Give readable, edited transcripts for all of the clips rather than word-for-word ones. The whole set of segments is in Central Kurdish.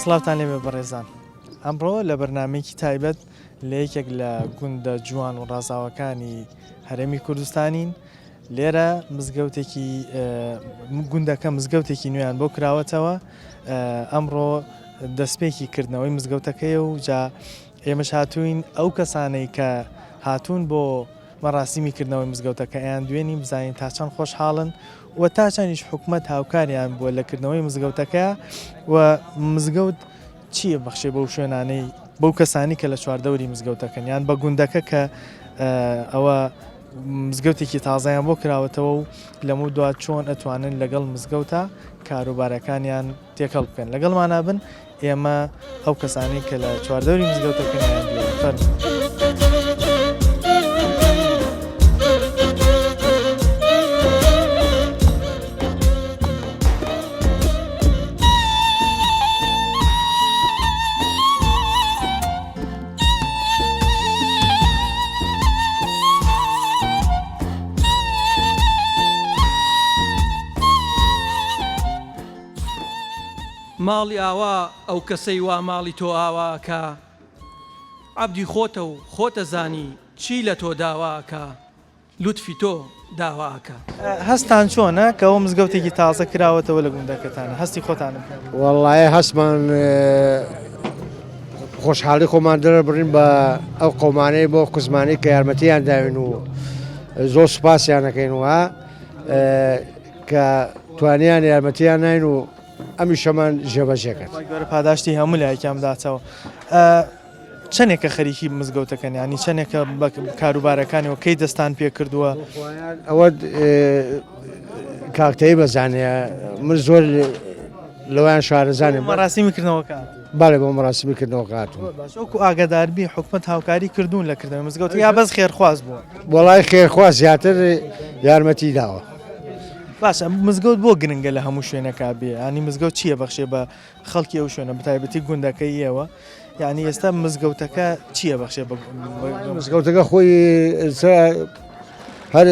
سڵاوتان لێبێ بەڕێزان ئەمڕۆ لە بەرنمەیەکی تایبەت لە یەکێک لە گوندە جوان و ڕازاوەکانی هەرێمی کوردستانین لێرە مزگەوتێکی گوندەکە مزگەوتێکی نوێیان بۆ کراوەتەوە ئەمڕۆ دەستپێکی کردنەوەی مزگەوتەکەی و جا ئێمەش هاتووین ئەو کەسانەی کە هاتوون بۆ مەراسیمی کردنەوەی مزگەوتەکە ئەیان دوێنین بزانین تا چەند خۆشحاڵن و تا چەندیش حکومەت هاوکاریان بووە لە کردنەوەی مزگەوتەکە و مزگەوت چییە بەخشێ بەو شوێنانەی بەو کەسانی کە لە چواردەوری مزگەوتەکەن یان بە گوندەکە کە ئەوە مزگەوتێکی تازەیان بۆ کراوەتەوە و لەمە دوا چۆن ئەتوانن لەگەڵ مزگەوتە کاروبارەکانیان تێکەڵ بکەن لەگەڵمانا بن ئێمە ئەو کەسانەی کە لە چواردەوری مزگەوتەکەیان فەرموو. ماڵی ئاوا ئەو کەسەی وا ماڵی تۆ ئاوا ئەکا عەبدی خۆتە و خۆت ئەزانی چی لە تۆ داوا ئەکا لوتفی تۆ داوا ئەکا. هەستتان چۆنە کە ئەوە مزگەوتێکی تازە کراوەتەوە لە گوندەکەتان هەستی خۆتانم پێ بڵێن. وەڵڵایە هەستمان خۆشحاڵی خۆمان دەربڕین بە ئەو قەومانەی بۆ قزمانەی کە یارمەتیان داوین و زۆر سوپاسیان ئەکەین و کە توانیان یارمەتیان ناین و ئەمیشەمان جێبەجێ کرد. خوای گەورە پاداشتی هەموو لایەکیان بداتەوە. چەندێکە خەریکی مزگەوتەکەن ینی چەندێکە بە کاروبارەکانی و کەی دەستان پێ کردووە؟ ئەوە کاکتەی بەزانێ من زۆر لەوان شارەزانێ مەراسیمی کردنەوەکە بەڵێ بۆ مەراسیمی کردنەوەکە هاتووم. باش وەکو ئاگاداربی حکومەت هاوکاری کردوون لە کردنەوەی مزگەوت یا بەس خێرخواز بووە؟ وەڵای خێرخواز زیاتر یارمەتی داوە. باشە مزگەوت بۆ گرنگە لە هەموو شوێنەکە بێ ینی مزگەوت چییە بەخشێ بە خەڵکی ئەو شوێنە بەتایبەتی گوندەکەی ئێوە یعنی ئێستا مزگەوتەکە چییە بەخشێ بە مزگەوتەکە خۆی هەر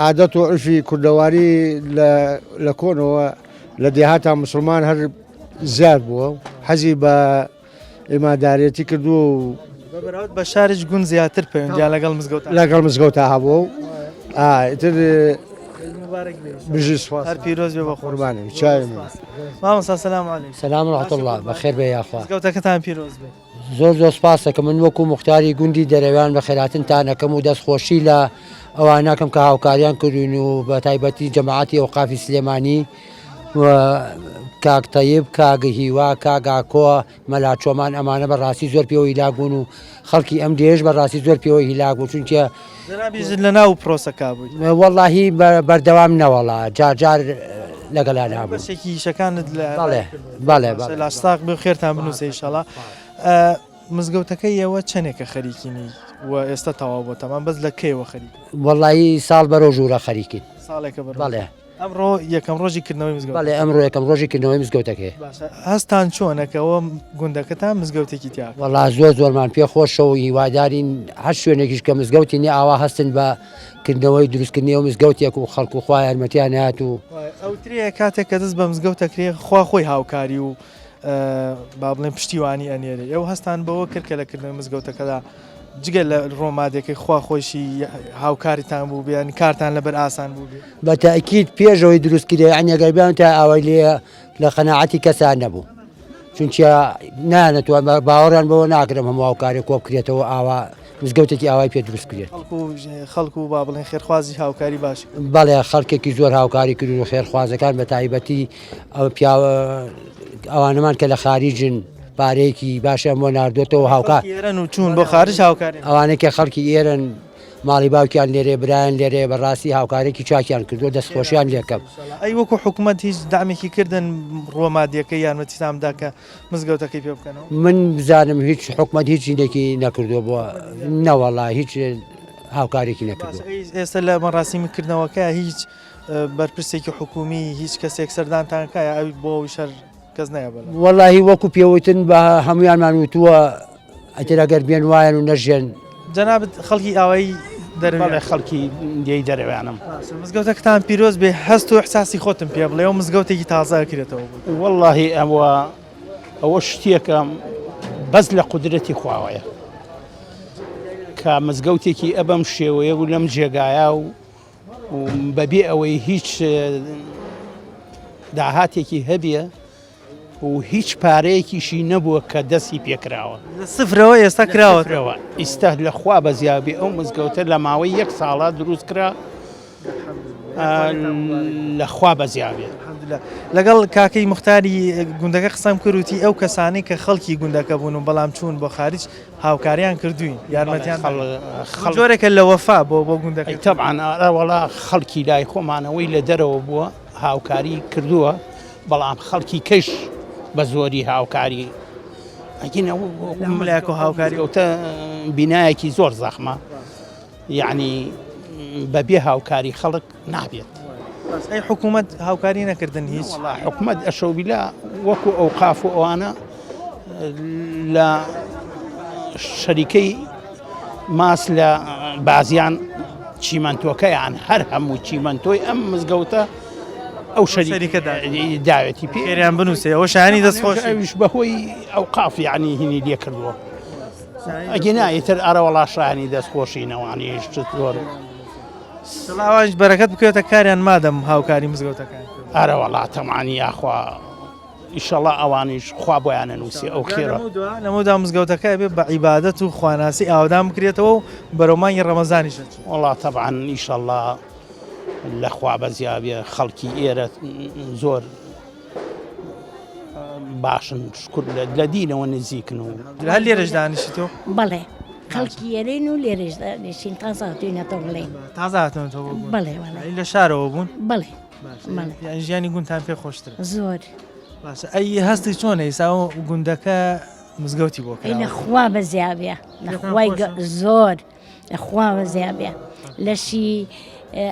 عادەت و عرفی کوردەواری لە کۆنەوە لە دێهاتا مسلمان هەر زیاد بووە و حەزی بە ئیماندارێتی کردووە و بە بەراورد بە شاریش گوند زیاتر پەیوەندیان لەگەڵ مزگەوت لەگەڵ مزگەوتا هەبووە و ئیتر بژی سوپاس هەر پیرۆز بێ بە قوربانی چاوی من مامۆستا سلام علیکم سلام ورحمة الله بەخێر بێ یاخوا مزگەوتەکەتان پیرۆز بێ زۆر زۆر سپاسەکەم من وەکو موختاری گوندی دەرەویان بەخێراتنتان ئەکەم و دەستخۆشی لە ئەوانەکەم کە هاوکاریان کردوین و بە تایبەتی جەماعەتی ئەوقافی سلێمانی و کاک تەیب کاک هیوا کاک ئاکۆ مەلا چۆمان ئەمانە بە ڕاستی زۆر پێوە هیلاک بوون و خەڵکی ئەم دێش بە ڕاستی زۆر پێوە هیلاک بوو چونکە جەنابیشت لە ناو پرۆسەکە بووی وەڵاهی بەردەوام نەوەڵا جار جار لەگەڵیان هەبوو بەشێکی ئیشەکانت لە بەڵێ بەڵێ بەڵێ لاش ساغ بێ و خێرتان بنووسێ ئیشەڵا مزگەوتەکەی ئێوە چەنێکە خەریکینی و ئێستا تەواو بۆ تەمام بەس لە کەیەوە خەریک وەڵایی ساڵ بەرەو ژوورە خەریکین ساڵێکە بەرەو بەڵێ ئەمڕۆ یەکەم ڕۆژی کردنەوەی مزگەوت. بەڵێ ئەمڕۆ یەکەم ڕۆژی کردنەوەی مزگەوتەکەیە. باشە هەستان چۆنە کە ئەوە گوندەکەتان مزگەوتێکی تیا کرد؟ وەڵا زۆر زۆرمان پێ خۆشە و هیوادارین هەر شوێنێکیش کە مزگەوتی نیە ئاوا هەستن بە کردنەوەی دروستکردنی ئەو مزگەوتێک و خەڵک و خوا یارمەتیان هات و. ئەوترێ کاتێک کە دەست بە مزگەوت ئەکرێ خوا خۆی هاوکاری و با بڵێن پشتیوانی ئەنێرێ ئێوە هەستان بەوە کرد کە لە کردنەوەی مزگەوتەکەدا جگە لە ڕۆمادێکەی خوا خۆیشی هاوکاریتان بوو بیان کارتان لەبەر ئاسان بوو بێ بە تەئکید پێش ئەوەی دروست کرێ یانی ئەگەر بیان تا ئاوای لێ لە قەناعەتی کەسا نەبوو چونکە نانەتوان باوەڕیان بەوە ناکرم هەموو هاوکاری کۆ بکرێتەوە ئاوا مزگەوتێکی ئاوای پێ دروست کرێت خەڵک و با بڵێن خێرخوازی هاوکاری باش بەڵێ خەڵکێکی زۆر هاوکاری کرد و خێرخوازەکان بە تایبەتی ئەو پیاوە ئەوانەمان کە لە خاریجن پارەیەکی باشیان بۆ ناردوێتەوە هاوکار ئێرن و چوون بۆ خارج هاوکاری ئەوانەی کە خەڵکی ئێرن ماڵی باوکیان لێرێ برایان لێرێ بەڕاستی هاوکارێکی چاکیان کردو دەستخۆشیان لێکەم ئەی وەکو حکوومەت هیچ دامێکی کردن ڕووە مادیەکەی یارمەتیتان بدا کە مزگەوتەکەی پێ بکەنەوە من بزانم هیچ حکومەت هیچ شتێکی نەکردووە بۆ نەوەڵا هیچ هاوکارێکی نەکردووە ئێستا لە مەراسیمی کردنەوەکە هیچ بەرپرسێکی حکومی هیچ کەسێک سەردانتان کا یا ئەوی بۆ ئەویش هەر کەس نایە بەلا؟ وەڵاهی وەکو پێوتن بە هەمویانمان وتووە ئەتر ئەگەر بێن وایەن و نەژێن. جەنابت خەڵکی ئاوایی دەرەویان؟ بەڵێ خەڵکی دێی دەرەویانم. باشە مزگەوتەکەتان پیرۆز بێ هەست و ئیحساسی خۆتم پێ بڵێ ئەو مزگەوتێکی تازە ئەکرێتەوە بۆ. وەڵاهی ئەوە. ئەوە شتێکە بەس لە قودرەتی خواوەیە کە مزگەوتێکی ئەبەم شێوەیە و لەم جێگایە و بەبێ ئەوەی هیچ داهاتێکی هەبێ و هیچ پارەیەکیشی نەبووە کە دەستی پێکراوە لە سفرەوە ئێستا کراوەتەوە ئیستا لە خوا بەزیابێ ئەو مزگەوتە لە ماوەی یەک ساڵە دروست کرا لە خوا بەزیابێ. لەگەڵ کاکەی موختاری گوندەکە قسەم کرد وتی ئەو کەسانەی کە خەڵکی گوندەکە بوون و بەڵام چوون بۆ خارج هاوکاریان کردوین یارمەتیان جۆرێکە لە وەفا بۆ بۆ گوندەکە تەبعەن ئارا وەڵا خەڵکی لای خۆمانەوەی لە دەرەوە بووە هاوکاری کردووە بەڵام خەڵکی کەش بە زۆری هاوکاری ئەگینەوە هاوکاری ئەوتە بینایەکی زۆر زەخمە یەعنی بە بێ هاوکاری خەڵک نابێت. بەس ئەی حکوومەت هاوکاری نەکردن هیچ؟ وەڵا حکومەت ئەشەوبیلا وەکو ئەوقاف و ئەوانە لە شەریکەی ماس لە بازیان چیمەنتۆکەیان هەر هەموو چیمەنتۆی ئەم مزگەوتە ئەو شەریکە داوێتی پێریان بنووسێ ئەوە شایانی دەستخۆش ئەویش بەهۆی ئەوقاف یعنی هینی لێ کردووە. ئەگینا ئیتر ئەرەوەڵا شایانی دەست خۆشی نەوانی شت زۆر. ئەوانیش بەرەکەت بکەوێتە کاریان مادەم هاوکاری مزگەوتەکان ئەرەوەڵا تەمانی یاخوا ئیشەڵا ئەوانیش خوا بۆیانە نووسی ئەو خێرە لەمەودا مزگەوتەکە بێ بە عیبادەت و خواناسی ئاودان بکرێتەوە و بەرەو مانگی ڕەمەزانیش وەڵا تەبعەن ئیشەڵا لەخوا بەزیابێ خەڵکی ئێرە زۆر باشن شکر لە دینەوە نزیکن و هەر لێرەش دانیشی تۆ؟ بەڵێ خەڵکی ئێرەین و لێرەش دانیشین تازە هاتوینەتەوە بڵێ تازە هاتوونەتەوە بۆ گوند؟ بەڵێ بەڵێ لە شارەوە بوون؟ بەڵێ بەڵێ یان ژیانی گوندتان پێ خۆشترە؟ زۆر باشە ئەی هەستی چۆنە ئێستا ئەو گوندەکە مزگەوتی بۆ ئەی لە کراوە؟ خوا بەزیابێ لە پێتان خوای خۆشە؟ زۆر لە خوا بەزیابێ لەشی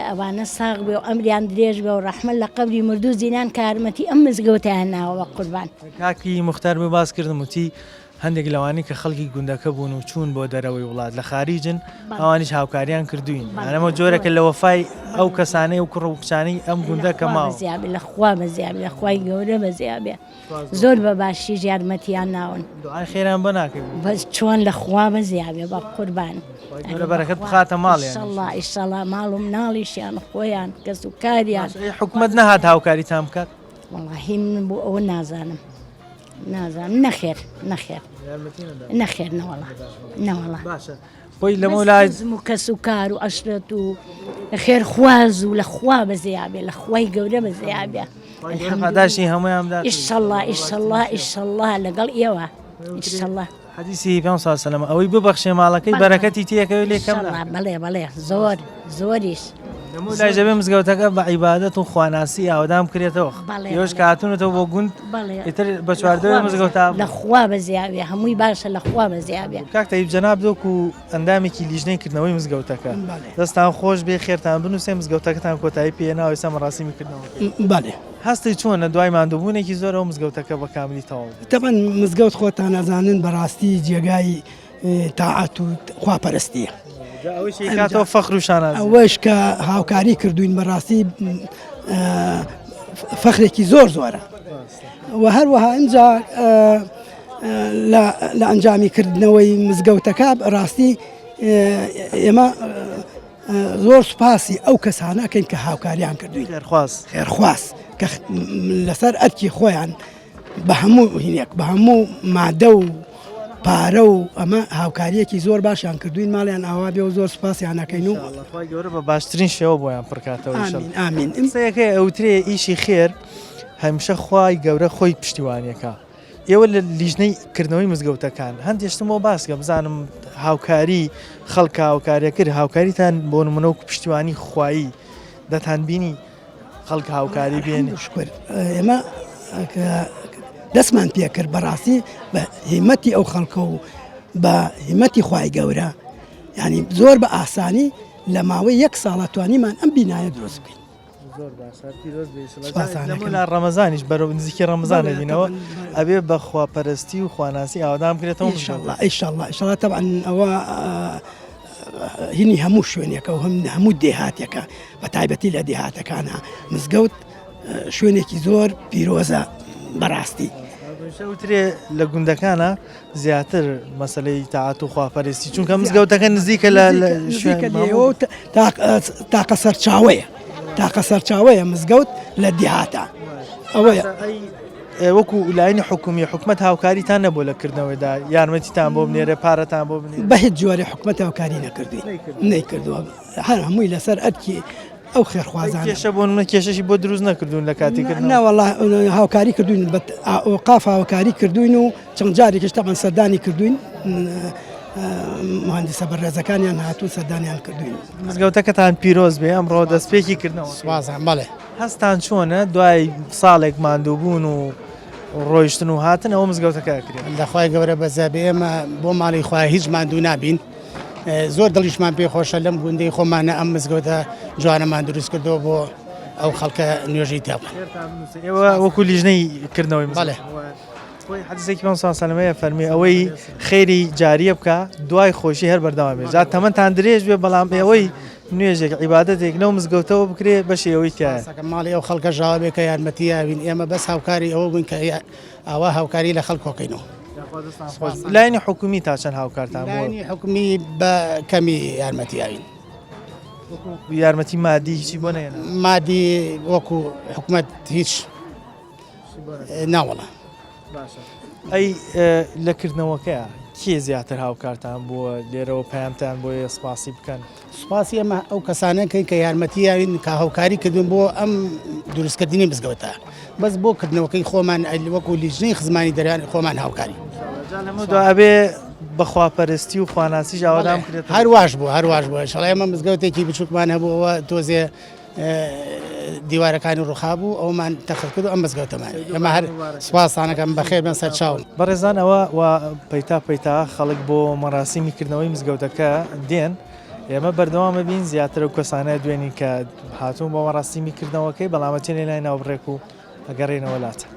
ئەوانە ساغ بێ و ئەمریان درێژ بێ و ڕەحمە لە قەبری مردوو زینان کە یارمەتی ئەم مزگەوتەیان ناوە بە قوربان. کاکی موختار بۆ باس کردم وتی هەندێک لەوانەی کە خەڵکی گوندەکە بوون و چوون بۆ دەرەوەی وڵات لە خاریجن ئەوانیش هاوکاریان کردوین ئەمە جۆرەکە لە وەفای ئەو کەسانەی و کوڕ و کچانەی ئەم گوندە کە ماوە. لە خوا بەزیابێ لە خوای گەورە بەزیابێ. زۆر بە باشیش یارمەتیان ناون. دوعای خێریان بۆ ناکەی بۆ؟ بەس چۆن لە خوا بەزیابێ بە قوربان. خوای گەورە بەرەکەت بخاتە ماڵیان. ئیشەڵا ئیشەڵا ماڵ و مناڵیشیان خۆیان کەس و کاریان. باشە ئەی حکومەت نەهات هاوکاریتان بکات؟ وەڵاهی من بۆ ئەوە نازانم نازانم نەخێر نەخێر نەخێر نەوەڵا نەوەڵا. باشە خۆی لەمەو لای خزم و کەس و کار و عەشرەت و خێرخواز و لە خوا بەزیابێ لە خوای گەورە بەزیابێ. پاداشتی هەموویان بدات ئیشەڵا ئیشەڵا ئیشەڵا لەگەڵ ئێوە ئیشەڵا حەدیسی پێ صلی سەلام ئەوەی ببەخشێ ماڵەکەی بەرەکەتی تێکەوێ لێ کەم بەڵێ بەڵێ زۆر زۆریش لەمەو لای دەبێ مزگەوتەکە بە عیبادەت و خواناسی ئاوەدان بکرێتەوە ئێوەش کە هاتوونەتەوە بۆ گوند ئیتر بە چواردەوری مزگەوتا لە خوا بەزیاوێ هەمووی باشە لە خوا بەزیاوێ. کاک تەیب جەناب وەکو ئەندامێکی لیژنەی کردنەوەی مزگەوتەکە دەستان خۆش بێ خێرتان بنووسێ مزگەوتەکەتان کۆتایی پێ هێناوە ئێستا مەراسیمی کردنەوەکەی. بەڵێ. هەستی چۆنە دوای ماندووبوونێکی زۆر ئەو مزگەوتەکە بە کاملی تەواو بوو؟ تەبعەن مزگەوت خۆتان ئەزانن بەڕاستی جێگای تاعەت و خواپەرستیە. جا ئەوەیش ئەیکاتەوە فەخر و شانازی. ئەوەش کە هاوکاری کردوین بەڕاستی فەخرێکی زۆر زۆرە و هەروەها ئینجا لە ئەنجامی کردنەوەی مزگەوتەکە ڕاستی ئێمە زۆر سوپاسی ئەو کەسانە ئەکەین کە هاوکاریان کردوین خێرخواز خێرخواز کە لەسەر ئەرکی خۆیان بە هەموو هینێک بە هەموو مادە و پارە و ئەمە هاوکاریەکی زۆر باشیان کردوین ماڵیان ئاوا بێ و زۆر سوپاسیان ئەکەین و خوای گەورە بە باشترین شێوە بۆیان پڕکاتەوە ئامین ئامین قسەیەکەی ئەوترێ ئیشی خێر هەمیشە خوای گەورە خۆی پشتیوانیەکە ئێوە لە لیژنەی کردنەوەی مزگەوتەکان هەندێک شتم بۆ باسکە بزانم هاوکاری خەڵکە هاوکاریەکرد هاوکاریتان بۆ نمونە و پشتیوانی خوایی دەتان بینی خەڵک هاوکاری بێنێ. شکر ئێمە دەستمان پێکرد بەڕاستی بە هیمەتی ئەو خەڵکە و بە هیمەتی خوای گەورە ینی زۆر بە ئاسانی لە ماوەی یەک ساڵە توانیمان ئەم بینایە دروست بکەین. زۆر باشە پیرۆز بێ لە ڕەمەزانیش بەرەو نزیکی ڕەمەزان دەبینەوە ئەبێ بە خواپەرستی و خواناسی ئاوادان بکرێتەوە ئینشاءاللە ئینشاءاللە ئینشاءاللە تەبعەن ئەوە هینی هەموو شوێنێکە و هەم هەموو دێهاتێکە بە تایبەتی لە دێهاتەکانە مزگەوت شوێنێکی زۆر پیرۆزە بەڕاستی. وترێ لە گوندەکانە زیاتر مەسلەی تاعات و خواپەرستی چونکە مزگەوتەکە نزیکە لە تاقە سەرچاوەیە تاقە سەرچاوەیە مزگەوت لە دیهاتە ئەوەیە. وەکو لایەنی حکومی حکومەت هاوکاریتان نەبوو لە کردنەوەیدا یارمەتیتان بۆ بنێرێ پارەتان بۆ بنێرێ؟ بە هیچ جۆرێ حکومەت هاوکاری نەکردوین نەیکردووە هەر هەمووی لەسەر ئەرکی ئەو خێرخوازانە. کێشە بۆ نمونە کێشەشی بۆ دروست نەکردوون لە کاتی کردنەوە؟ نا وەڵا هاوکاری کردوین بە ئەوقاف هاوکاری کردوین و چەند جارێکیش تەبعەن سەردانی کردوین مهندسە بەڕێزەکانیان هاتوون سەردانیان کردوین. مزگەوتەکەتان پیرۆز بێ ئەمڕۆ دەستپێکی کردنەوە. سوپاس بەڵێ. هەستان چۆنە دوای ساڵێک ماندووبوون و ڕۆیشتن و هاتن ئەوە مزگەوتەکە ئەکرێت؟ لە خوای گەورە بەزە بێ ئێمە بۆ ماڵی خوا هیچ ماندوو نابین زۆر دڵیشمان پێ خۆشە لەم گوندەی خۆمانە ئەم مزگەوتە جوانەمان دروست کردەوە بۆ ئەو خەڵکە نوێژی تیا بکەن. ئێوە وەکو لیژنەی کردنەوەی مزگەوت. بەڵێ. خۆی حەدیسێکی پێغەمبەر صلی اللە علیه و سلم هەیە فەرمی ئەوەی خێری جاریە بکا دوای خۆشی هەر بەردەوام بێ جا تەمەنتان درێژ بێ بەڵام ئێوەی نوێژێک عیبادەتێک لەو مزگەوتەوە بکرێ بەشی ئەوەی تایە. سپاسەکەم ماڵی ئەو خەڵکە ژاوە بێ کە یارمەتی یاوین ئێمە بەس هاوکاری ئەوە بووین کە ئاوا هاوکاری لە خەڵک کۆکەینەوە. یاخوا دەستان خۆش. لایەنی حکومی تا چەند هاوکارتان بووە؟ لایەنی حکومی بە کەمی یارمەتی یاوین. وەکو یارمەتی مادی هیچی بۆ نەهێنا؟ مادی وەکو حکومەت هیچ ناوەڵا. باشە ئەی لە کردنەوەکەیا کێ زیاتر هاوکارتان بووە لێرەوە پەیامتان بۆیە سپاسی بکەن؟ سوپاسی ئەمە ئەو کەسانە کەین کە یارمەتی یاوین کە هاوکاری کردن بۆ ئەم دروستکردنی مزگەوتە بەس بۆ کردنەوەکەی خۆمان وەکو لیژنەی خزمانی دەریان خۆمان هاوکاری ئەبێ بەخواپەرستی و خواناسیش ئاوادان بکرێت هەر واش بوو هەر واش بوو شڵ ئێمە مزگەوتێکی بچووکمان هەبووەوە تۆزێ دیوارەکانی ڕوخابوو ئەومان تەخت کرد و ئەم مزگەوتەمان ئێمە هەر سوپاستانەکەم بەخێر بن سەرچاوم. بەڕێزان ئەوە وا پەیتا پەیتا خەڵک بۆ مەراسیمی کردنەوەی مزگەوتەکە دێن ئێمە بەردەوام بین زیاتر ئەو کەسانە دوێنین کە هاتوون بۆ مەراسیمی کردنەوەکەی بەڵام ئەچێنە لای ناوبڕێک و ئەگەڕێنەوە لاتان.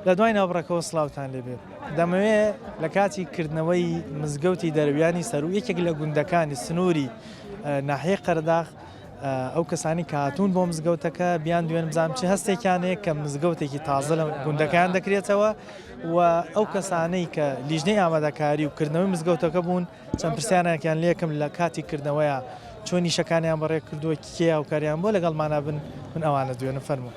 لە دوای ناوبڕەکەوە سڵاوتان لێبێ دەمەوێ لە کاتی کردنەوەی مزگەوتی دەرویانی سەرو یەکێک لە گوندەکانی سنووری ناحیەی قەرداغ ئەو کەسانی کە هاتوون بۆ مزگەوتەکە بیان دوێن بزانم چ هەستێکیان هەیە کە مزگەوتێکی تازە لە گوندەکان دەکرێتەوە و ئەو کەسانەی کە لیژنەی ئامادەکاری و کردنەوەی مزگەوتەکە بوون چەند پرسیارێکیان لێکم لە کاتی کردنەوەیە چۆن نیشەکانیان بەڕێ کردووە کێ هاوکاریان بۆ لەگەڵمانە بن من ئەوانە دوێنم فەرموو.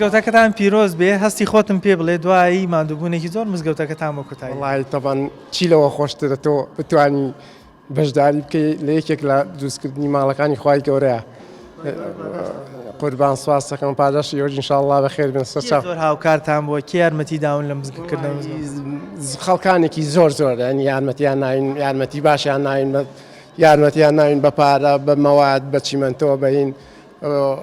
مزگەوتەکەتان پیرۆز بێ هەستی خۆتم پێ بڵێ دوایی ماندووبوونێکی زۆر مزگەوتەکەتان بۆ کۆتایی وەڵی تەبەن چی لەوە خۆشترە تۆ بتانی بەشداری بکەی لە یەکێک لە دروستکردنی ماڵەکانی خوای گەورەیە قوربان سواس دەکەم پاداشتی ئێوەش ان شاء الله بەخێر بن سەرچاو زۆر هاوکارتان بووە کێ یارمەتی داون لە مزگەکردنەوە مزگەوت؟ خەڵکانێکی زۆر زۆر یعنی یارمەتیان ناوین یارمەتی باشیان ناوین بە یارمەتیان ناوین بە پارە بە مەواد بە چیمەنتۆ بە هین ئێوە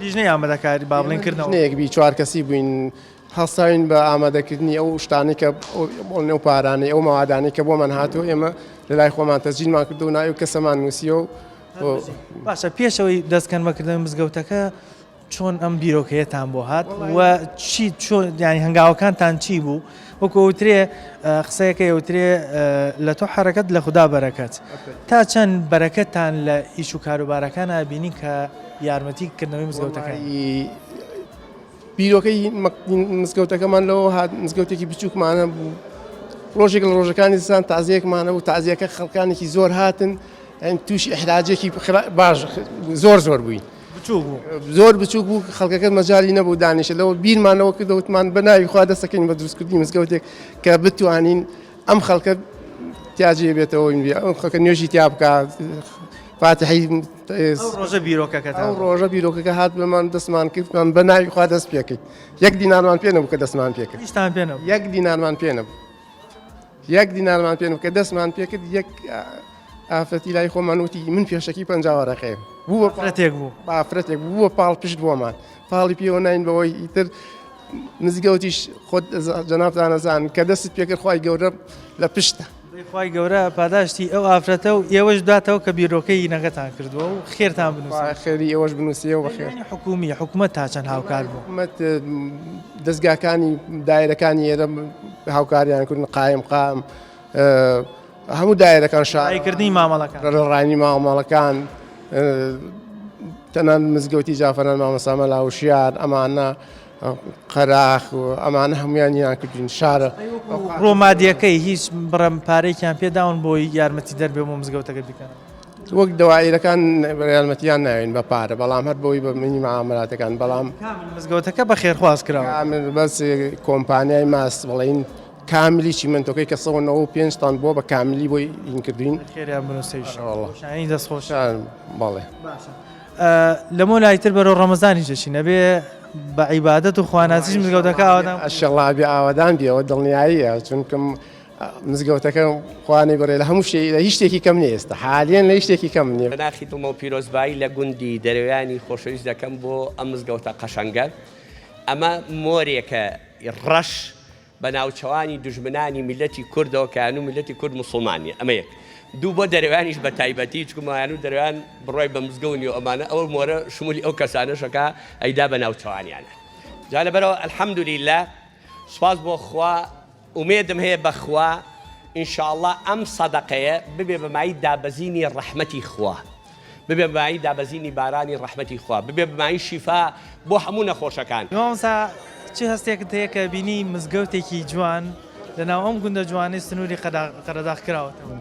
لیژنەی ئامادەکاری با بڵێن کردنەوە لیژنەیەک بی چوار کەسی بووین هەڵساوین بە ئامادەکردنی ئەو شتانەی کە ئەو پارانەی ئەو مەوادانەی کە بۆمان هاتووە ئێمە لە لای خۆمان تەسجیلمان کردو و ناوی کەسەمان نووسیوە و باشە پێشەوەی دەستکەن بەکردنەوەی مزگەوتەکە چۆن ئەم بیرۆکەیەتان بۆ هات و چی چۆن یانی هەنگاوەکانتان چی بوو وەکو ئەوترێ قسەیەکە ئەوترێ لە تۆ حەرەکەت لە خودا بەرەکەت تا چەند بەرەکەتان لە ئیش و کاروبارەکان بینی کە یارمەتی کردنەوەی مزگەوتەکە بیرۆکەی مزگەوتەکەمان لەوە هات مزگەوتێکی بچووکمانە بوو ڕۆژێک لە ڕۆژەکانی زستان تازیەکمانە بوو تازیەکە خەڵکانێکی زۆر هاتن تووشی ئەحراجێکی باش زۆر زۆر بووین بچوو بوو زۆر بچووک بوو خەڵکەکە مەجای نەبوو دانیشە لەوە بیرمانەوە کردەوتمان بە ناوی خوا دەستەکەین بە دروستکردنی مزگەوتێک کە بتوانین ئەم خەڵکە تیا جێ بێتەوە ئەم خەڵکە نوێژی تیا بکات فاتحی ئەو ڕۆژە بیرۆکەکە ئەو ڕۆژە بیرۆکەکە هات بەمان دەستمان کردمان بە ناوی خوا دەست پێکەین یەک دینارمان پێ نەبوو کە دەستمان پێکرد هیچتان پێ نەبوو یەک دینارمان پێ نەبوو. یەک دینارمان پێ کە دەستمان پێکرد یەک ئافرەتی لای خۆمان وتی من پێشەکی 50 وەرەقەیە بوو ئافرەتێک بوو ئافرەتێک بووە پاڵ پشت بۆمان پاڵی پێوە ناین بەوەی ئیتر مزگەوتیش خۆت جەنابتان ئەزانن کە دەستت پێکرد خوای گەورە لە پشتە. دەی خوای گەورە پاداشتی ئەو ئافرەتە و ئێوەش بداتەوە کە بیرۆکەی ینەکەتان کردووە و خێرتان بنووسێ. خوا خێری ئێوەش بنووسێ و بەخێر. لایەنی حکوومی، حکوومەت تا چەند هاوکار بوو؟ حکوومەت دەزگاکانی دایرەکانی ئێرە هاوکاریان کردن، قایمقام، هەموو دایرەکان شار. ڕاییکردنی مامەڵەکان. ڕاییکردنی مامەڵەکان، تەنانەت مزگەوتی جافەران مامۆستا مەلا وشیار ئەمانە قەراخ و ئەمانە هەمویان یان کردین شارە ڕۆمادیەکەی هیچ بڕم پارێکیان پێداون بۆی یارمەتی دەربێ بۆ مزگەوتەکە بیکەن وەک دەوایرەکان یارمەتیان ناوین بە پارە بەڵام هەر بۆی بە منی معاملاتەکان بەڵام مزگەوتەکە بە خێرخواز کراوە بەس کۆمپانیای ماست بڵین کاملی چیمەنتۆکەی کە 195 تان بووە بە کاملی بۆی ئین کردوین خێریان بنووسیش شانی دەستخۆش بەڵێ باشە لەمە لایتر بەرەو ڕەمەزانیش دەچین ئەبێ بە عیبادەت و خواناسیش مزگەوتەکە ئاوادان ئەشەڵا بێ ئاوادان بێەوە دڵنیاییە چونکم مزگەوتەکە خوانەی بڕێ لە هەموو شتێک لە هیچ شتێکی کەم نییە ئێستا حالیەن لە هیچ شتێکی کەم نییە. بە ناخی دڵمەوە پیرۆزبایی لە گوندی دەرەویانی خۆشەویست دەکەم بۆ ئەم مزگەوتە قەشەنگە. ئەمە مۆرێکە ڕەش بە ناوچەوانی دوژمنانی میللەتی کوردەوە کە یانو میللەتی کورد موسڵمان نیە ئەمە یەک دوو بۆ دەرەویانیش بە تایبەتی چونکە یانو دەرەویان بڕوای بە مزگەوت نیە و ئەمانە ئەو مۆرە شمولی ئەو کەسانەش ئەکا ئەیدا بە ناوچەوانیانە جا لەبەرئەوە الحمدللە سوپاس بۆ خوا ئومێدم هەیە بە خوا ان شاء اللە ئەم سەدەقەیە ببێ بە مایەی دابەزینی ڕەحمەتی خوا. ببێ بە مایەی دابەزینی بارانی ڕەحمەتی خوا، ببێ بە مایەی شیفا بۆ هەموو نەخۆشەکان. مامۆستا چ هەستێکت هەیە کە بینی مزگەوتێکی جوان لەناو ئەم گوندە جوانەی سنووری قەرەداغ کراوەتەوە؟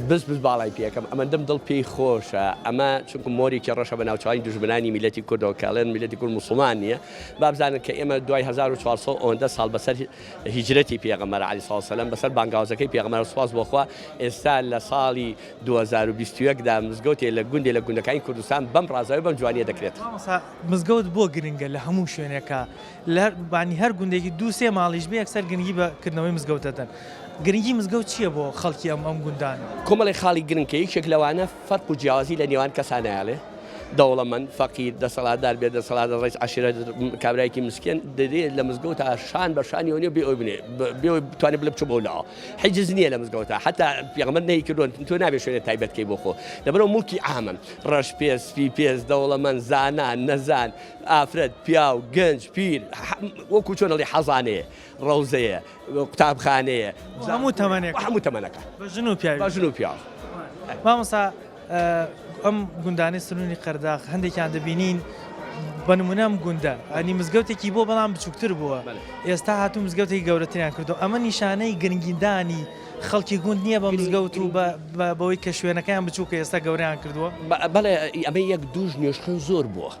بز بز باڵای پێکەم ئەمەندەم دڵ پێی خۆشە ئەمە چونکە مۆرێکی ڕەشە بە ناوچەوانی دوژمنانی میللەتی کوردەوە کە ئەڵێن میللەتی کورد موسڵمان نییە با بزانن کە ئێمە دوای 1400 ئەوەندە ساڵ بەسەر هیجرەتی پێغەمبەر عەلەیهی سڵاو سەلام بەسەر بانگاوازەکەی پێغەمبەر سوپاس بۆ خوا ئێستا لە ساڵی 2021 دا مزگەوتێ لە گوندێ لە گوندەکانی کوردستان بەم ڕازاوی بەم جوانیە دەکرێت. مامۆستا مزگەوت بۆ گرنگە لە هەموو شوێنێکا لە هەر بانی هەر گوندێکی دوو سێ ماڵیش بێ یەکسەر گرنگی بە کردنەوەی مزگەوت دەدەن گرنگی مزگەوت چییە بۆ خەڵکی ئەم ئەم گوندانە؟ کۆمەڵێک خاڵی گرنگ کە یەکێک لەوانە فەرق و جیاوازی لە نێوان کەسانایەڵێ دەوڵەمەند، فەقیر، دەسەڵاتدار، بێ دەسەڵات، ڕەئیس عەشیرەت، کابرایەکی مسکێن دەدێ لە مزگەوتا شان بە شانی ئەو نیە بێ ئەوەی بنێ بێ ئەوەی بتوانێ بڵێ بچۆ بەو لاوە حیجز نییە لە مزگەوتا حەتا پێغەمبەر نەهی کردووە تۆ نابێ شوێنێ تایبەت کەی بۆ خۆ لەبەرئەوە موڵکی عامە ڕەش پێست سپی پێست دەوڵەمەند زانا نەزان ئافرەت پیاو گەنج پیر وەکو چۆن ئەڵێ حەزانەیە ڕەوزەیە قوتابخانەیە هەموو تەمەنێک هەموو تەمەنەکە بە ژن و پیاوی بە ژن و پیاو مامۆستا ئەم گوندانەی سنووری قەرداخ هەندێکیان دەبینین بە نمونە ئەم گوندە ئەنی مزگەوتێکی بۆ بەڵام بچووکتر بووە ئێستا هاتوو مزگەوتێکی گەورەتریان کردو ئەمە نیشانەی گرنگیدانی خەڵکی گوند نییە بە مزگەوت و بەوەی کە شوێنەکەیان بچووکە ئێستا گەورەیان کردووە. بەڵێ ئەمە یەک دووش نوێژخوێن زۆر بووە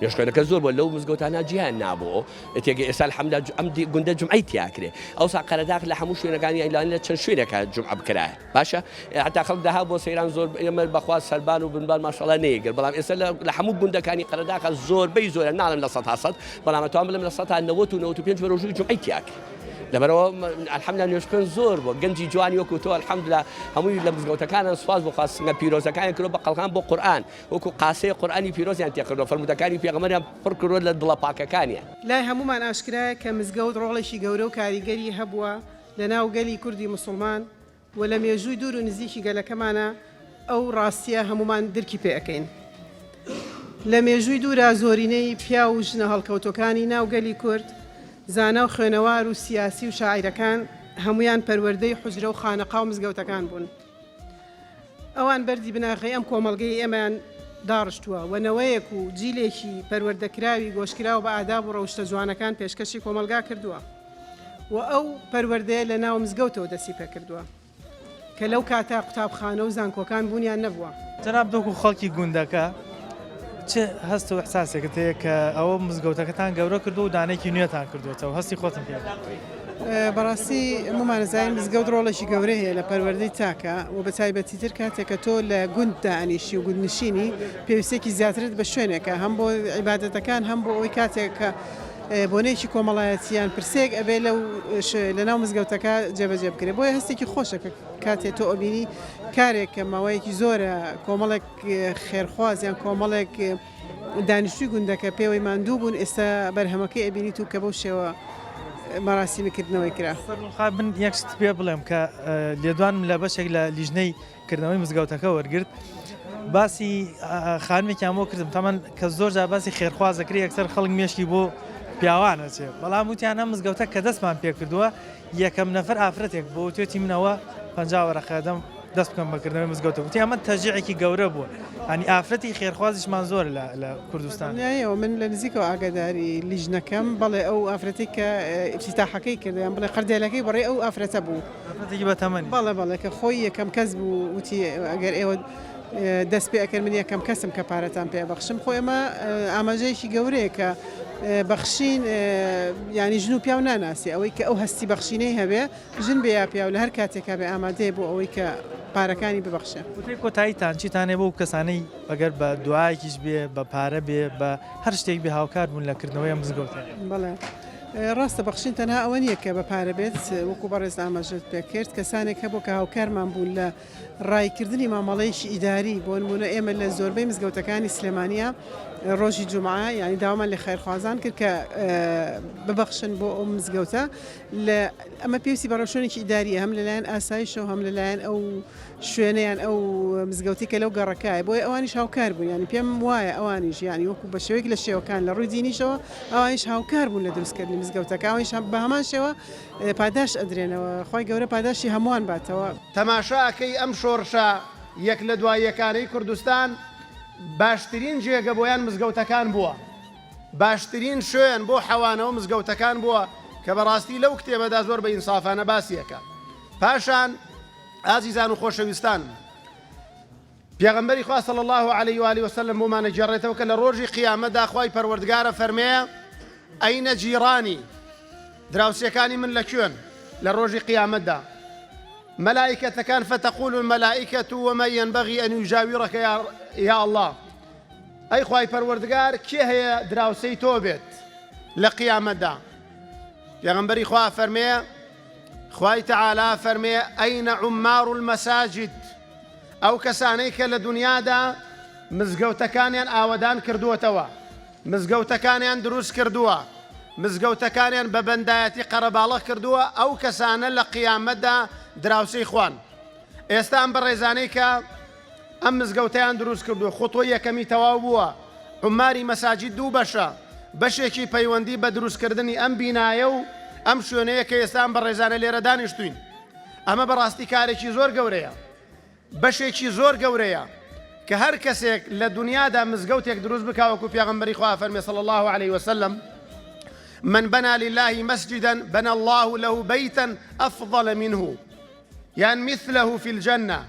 نوێژخوێنەکە زۆر بووە لەو مزگەوتانە جیان نابوو تێگە ئێستا الحمدلله ئەم گوندە جومعەی تیاکرێ ئەوسا قەرەداخ لە هەموو شوێنەکانی لەوانەیە لە چەند شوێنێکا جومعە بکرایە باشە هەتا خەڵک دەها بۆ سەیران زۆر ئێمە بەخوا سەربان و بنبان ماشەڵا نەیەگرت بەڵام ئێستا لە هەموو گوندەکانی قەرەداخە زۆربەی زۆرە ناڵێم 100% بەڵام ئەتوانم بڵێم 90 و 95 بەرەو ژووری جومعەی تیا کرد لەبەرەوە الحمدلله نوێژخوێن زۆر بووە گەنجی جوانی وەکو تۆ الحمدلله هەمووی لە مزگەوتەکانان سوپاس بۆ خوا سنگە پیرۆزەکانیان کردووە بە قەڵغان بۆ قورئان وەکو قاسەی قورئانی پیرۆزیان تێکردووە فەرموودەکانی پێغەمبەریان پڕ کردووە لە دڵە پاکەکانیان. لای هەموومان ئاشکرایە کە مزگەوت ڕۆڵێکی گەورە و کاریگەری هەبووە لە ناو گەلی کوردی موسوڵمان و لە مێژووی دوور و نزیکی گەلەکەمانا ئەو ڕاستیە هەموومان درکی پێ ئەکەین. لە مێژووی دوورا زۆرینەی پیاو و ژنە هەڵکەوتوەکانی ناو گەلی کورد، زانا و خوێنەوار و سیاسی و شاعیرەکان هەموویان پەروەردەی حوجرە و خانەقا و مزگەوتەکان بوون. ئەوان بەردی بناغەی ئەم کۆمەڵگەی ئێمەیان داڕشتووە و نەوەیەک و جیلێکی پەروەردەکراوی گۆشکراو بە ئاداب و ڕەوشتە جوانەکان پێشکەشی کۆمەڵگا کردووە. و ئەو پەروەردەیە لە ناو مزگەوتەوە دەستی پێکردووە کە لەو کاتە قوتابخانە و زانکۆکان بوونیان نەبووە. جەنابت وەکو خەڵکی گوندەکە چ هەست و ئیحساسێکت هەیە کە ئەوە مزگەوتەکەتان گەورە کردووە و دانەیەکی نوێتان کردووەتەوە هەستی خۆتم پێ بڵێ؟ بەڕاستی هەموومان ئەزانین مزگەوت ڕۆڵێکی گەورەی هەیە لە پەروەردەی تاکە و بە تایبەتیتر کاتێک کە تۆ لە گوند دائەنیشی و گوندنشینی پێویستیەکی زیاترت بە شوێنێکە هەم بۆ عیبادەتەکان هەم بۆ ئەوەی کاتێک کە. بۆنەیەکی کۆمەڵایەتی یان پرسەیەک ئەبێ لەو لەناو مزگەوتەکە جێبەجێ بکرێ بۆیە هەستێکی خۆشە کە کاتێ تۆ ئەبینی کارێک کە ماوەیەکی زۆرە کۆمەڵێک خێرخواز یان کۆمەڵێک دانیشتوی گوندەکە پێوەی ماندوو بوون ئێستا بەرهەمەکەی ئەبینیت و کە بەو شێوە مەراسیمی کردنەوەی کرا. فەرموو من یەک شت پێ بڵێم کە لێدوانم لە بەشێک لە لیژنەی کردنەوەی مزگەوتەکە وەرگرت باسی خانمێکیان بۆ کردم تەمەن کە زۆر جار باسی خێرخواز دەکرێت یەکسەر خەڵک مێشکی بۆ پیاوان ئەچێ بەڵام وتیان ئەم مزگەوتە کە دەستمان پێکردووە یەکەم نەفەر ئافرەتێک بۆ وتێتی منەوە 50 وەرەقە دەم دەست بکەم بە کردنەوەی مزگەوتە وتی ئەمە تەشجیعێکی گەورە بووە ینی ئافرەتی خێرخوازیشمان زۆر لە کوردستان. دڵنیایەوە من لە نزیکەوە ئاگاداری لیژنەکەم بەڵێ ئەو ئافرەتەی کە ئیفتیتاحەکەی کرد یان بڵێ قەردێلەکەی بەڕێ ئەو ئافرەتە بوو. ئافرەتێکی بە تەمەنی. بەڵێ بەڵێ کە خۆی یەکەم کەس بوو وتی ئەگەر ئێوە دەست پێ ئەکەن من یەکەم کەسم کە پارەتان پێ ئەبەخشم خۆ ئێمە ئاماژەیەکی گەورەیە کە بەخشین یانی ژن و پیاو ناناسی ئەوەی کە ئەو هەستی بەخشینەی هەبێ ژن بێ یا پیاو لە هەر کاتێکا بێ ئامادەیە بۆ ئەوەی کە پارەکانی ببەخشێ. وتەی کۆتاییتان چیتان هەیە بۆ ئەو کەسانەی ئەگەر بە دوعایەکیش بێ بە پارە بێ بە هەر شتێک بێ هاوکار بوون لە کردنەوەی ئەم مزگەوتە؟ بەڵێ ڕاستە بەخشین تەنها ئەوە نییە کە بە پارە بێت وەکو بەڕێزت ئاماژەت پێ کرد کەسانێک هەبوو کە هاوکارمان بوون لە ڕاییکردنی مامەڵەیەکی ئیداری، بۆ نموونە ئێمە لە زۆربەی مزگەوتەکانی سلێمانییە ڕۆژی جومعە یانی داوامان لە خێرخوازان کرد کە ببەخشن بۆ ئەو مزگەوتە لە ئەمە پێویستی بە ڕێوشوێنێکی ئیدارییە هەم لەلایەن ئاسایشەوە هەم لەلایەن ئەو شوێنە یان ئەو مزگەوتی کە لەو گەڕەکایە بۆیە ئەوانیش هاوکار بوون یانی پێم وایە ئەوانیش یانی وەکو بە شێوەیەک لە شێوەکان لە ڕووی دینیشەوە ئەوانیش هاوکار بوون لە دروستکردنی مزگەوتەکە ئەوانیش بە هەمان شێوە پاداشت ئەدرێنەوە خوای گەورە پاداشتی هەمووان باتەوە. تەماشا ئەکەی ئەم شۆڕشە یەک لە دوا یەکانەی کوردستان باشترین جێگە بۆیان مزگەوتەکان بووە باشترین شوێن بۆ حەوانەوە مزگەوتەکان بووە کە بەڕاستی لەو کتێبەدا زۆر بە ئینسافانە باسی ئەکا پاشان ئازیزان و خۆشەویستانم پێغەمبەری خوا صلی اللە علیه و آله و سلم بۆمان ئەگێڕێتەوە کە لە ڕۆژی قیامەتدا خوای پەروەردگار ئەفەرمێ ئەینە جیرانی دراوسێکانی من لە کوێن لە ڕۆژی قیامەتدا مەلائکەتەکان فتقول الملائکة ومن ينبغي أن يجاورك يا, يا الله ئەی خوای پەروەردگار کێ هەیە دراوسێی تۆ بێت لە قیامەتدا پێغەمبەری خوا فەرمێ خوای تەعالا فەرمێ ئەینە عمار المساجد ئەو کەسانەی کە لە دونیادا مزگەوتەکانیان ئاوەدان کردووەتەوە، مزگەوتەکانیان دروست کردووە، مزگەوتەکانیان بە بەندایەتی قەرەباڵغ کردووە، ئەو کەسانە لە قیامەتدا دراوسێی خوان. ئێستا ئەم بەڕێزانەی کە ئەم مزگەوتەیان دروست کردووە، خوتوەی یەکەمی تەواو بووە، عوماری مەساجید دوو بەشە، بەشێکی پەیوەندی بە دروستکردنی ئەم بینایە و ئەم شوێنەیە کە ئێستا ئەم بەڕێزانە لێرە دانیشتووین. ئەمە بەڕاستی کارێکی زۆر گەورەیە، بەشێکی زۆر گەورەیە کە هەر کەسێک لە دونیادا مزگەوتێک دروست بکا وەکو پێغەمبەری خوا فەرمی صلی اللە علیه وسلم من بنى لله مسجدا بنى الله له بيتا أفضل منه یان مثله في الجنة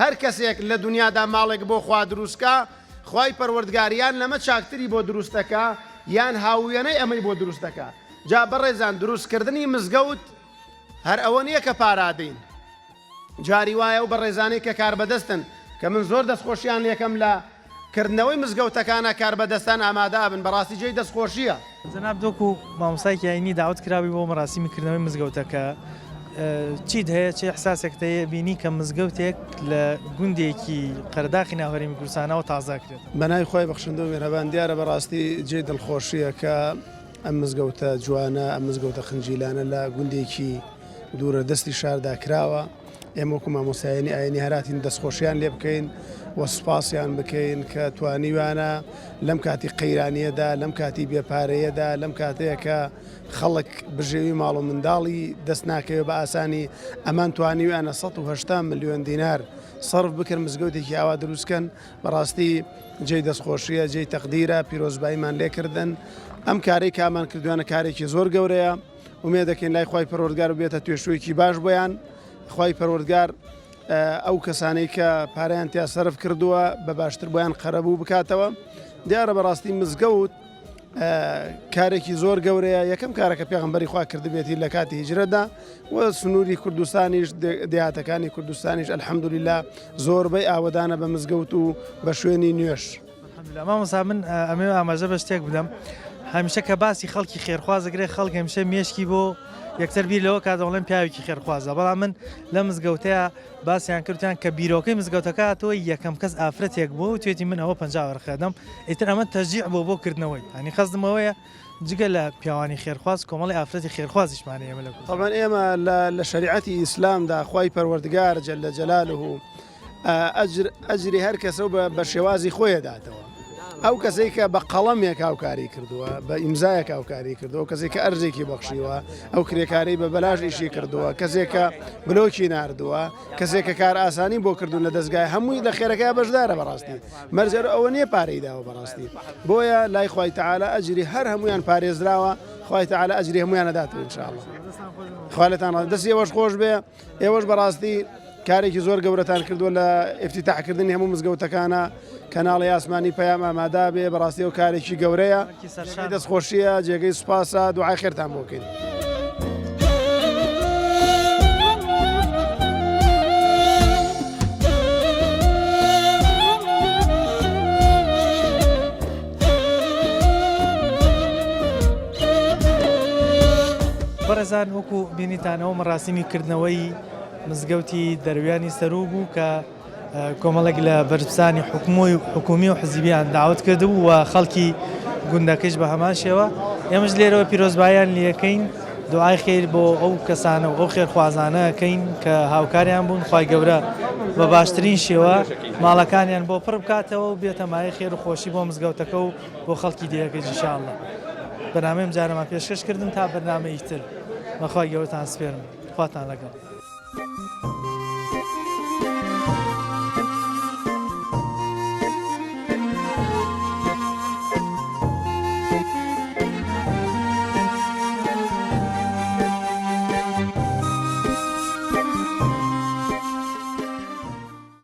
هەر کەسێک لە دونیادا ماڵێک بۆ خوا دروستکا خوای پەروەردگار یان لەمە چاکتری بۆ دروست دەکا یان هاووێنەی ئەمەی بۆ دروست دەکا جا بەڕێزان دروستکردنی مزگەوت هەر ئەوە نییە کە پارە ئەدەین جاری وایە ئەو بەڕێزانەی کە کاربەدەستن کە من زۆر دەستخۆشیان لێکەم لە کردنەوەی مزگەوتەکانا کاربەدەستان ئامادە ئەبن بەڕاستی جێی دەستخۆشییە. جەنابت وەکو مامۆستایەکی ئاینی داوەت کرابووی بۆ مەراسیمی کردنەوەی مزگەوتەکە چیت هەیە چ ئیحساسێکت هەیە بینی کە مزگەوتێک لە گوندێکی قەرەداخی ناو هەرێمی کوردستانەوە تازە ئەکرێتەوە؟ بەناوی خوای بەخشندە و میهرەبان دیارە بەڕاستی جێی دڵخۆشییە کە ئەم مزگەوتە جوانە، ئەم مزگەوتە خنجیلانە لە گوندێکی دوورە دەستی شاردا کراوە، ئێمە وەکو مامۆستایانی ئاینی هەراتین دەستخۆشیان لێ بکەین و سوپاسیان بکەین کە توانیویانە لەم کاتی قەیرانیەدا، لەم کاتی بێپارەیەدا، لەم کاتەیە کە خەڵک بژێوی ماڵ و منداڵی دەست ناکەوێت بە ئاسانی، ئەمان توانیویانە 180 ملیۆن دینار سەرف بکەن مزگەوتێکی ئاوا دروستکەن. بەڕاستی جێی دەستخۆشیە جێی تەقدیرە پیرۆزباییمان لێکردن ئەم کارەی کامان کردویانە کارێکی زۆر گەورەیە ئومێد دەکەین لای خوای پەروەردگار بێتە توێشوویەکی باش بۆیان خوای پەروەردگار ئەو کەسانەی کە پارەیان تیا سەرف کردووە بە باشتر بۆیان قەرەبوو بکاتەوە دیارە بەڕاستی مزگەوت کارێکی زۆر گەورەیە یەکەم کارەکە پێغمبەری خوا کردبێتی لە کاتی هیجرەدا و سنووری کوردستانیش دێهاتەکانی کوردستانیش الحمدلله زۆربەی ئاوەدانە بە مزگەوت و بە شوێنی نوێژ. مامۆستا من ئەمەوێ ئاماژە بە شتێک بدەم. هەمیشە کە باسی خەڵکی خێرخواز دەکرێت خەڵک هەمیشە مێشکی بۆ یەکسەر بیر لەوە کات دەڵێن پیاوێکی خێرخوازە بەڵام من لە مزگەوتەیە باسیان کردیان کە بیرۆکەی مزگەوتەکە هاتەوە یەکەم کەس ئافرەتێک بووە و توێتی من ئەوە 50 وەرقە دەم ئیتر ئەمە تەشجیع بووە بۆ کردنەوەی یانی قەسدم ئەوەیە جگە لە پیاوانی خێرخواز کۆمەڵی ئافرەتی خێرخوازیشمان هەیە ئێمە لە کوردستان. تەبعەن ئێمە لە لە شەریعەتی ئیسلامدا خوای پەروەردگار جل جلاله ئەجر ئەجری هەر کەسە و بە بە شێوازی خۆی ئەداتەوە ئەو کەسەی کە بە قەڵەمێک هاوکاری کردووە بە ئیمزایەک هاوکاری کردووە ئەو کەسێک کە ئەرزێکی بەخشیوە ئەو کرێکارەی بە بەلاش ئیشی کردووە کەسێک کە بلۆکی ناردووە کەسێک کە کار ئاسانی بۆ کردوون لە دەستگای هەمووی لە خێرەکەی بەشدارە بەڕاستی مەرجەر ئەوە نییە پارەی داوە بەڕاستی بۆیە لای خوای تەعالا ئەجری هەر هەمویان پارێزراوە خوای تەعالا ئەجری هەمویان ئەداتەوە ان شاء الله خوا لێتان ڕازی دەستی ئێوەش خۆش بێ ئێوەش بەڕاستی کارێکی زۆر گەورەتان کردووە لە ئیفتیتاحکردنی هەموو مزگەوتەکانە کەناڵی ئاسمانی پەیام ئامادا بێ بەڕاستی ئەو کارێکی گەورەیە دەستخۆشیە جێگەی سوپاسە دوعای خێرتان بۆ بکەین. بەڕێزان وەکو بینیتانەوە مەراسیمی کردنەوەی مزگەوتی دەرویانی سەروو بوو کە کۆمەڵێک لە بەرپرسانی حکومی و حکومی و حزبیان داوت کردبوو و خەڵکی گوندەکەیش بە هەمان شێوە ئێمەش لێرەوە پیرۆزباییان لەکەین دوعای خێر بۆ ئەو کەسانە و ئەو خێرخوازانە کەین کە هاوکاریان بوون خوای گەورە بە باشترین شێوە ماڵەکانیان بۆ پڕ بکاتەوە و بێتە مایەی خێر و خۆشی بۆ مزگەوتەکە و بۆ خەڵکی دێیەکەش ان شاء اللە بەرنامەی ئەم جارەمان پێشکەش کردن تا بەرنامەی تر بەخوای گەورەتان سپێرم خواتان لەگەڵ.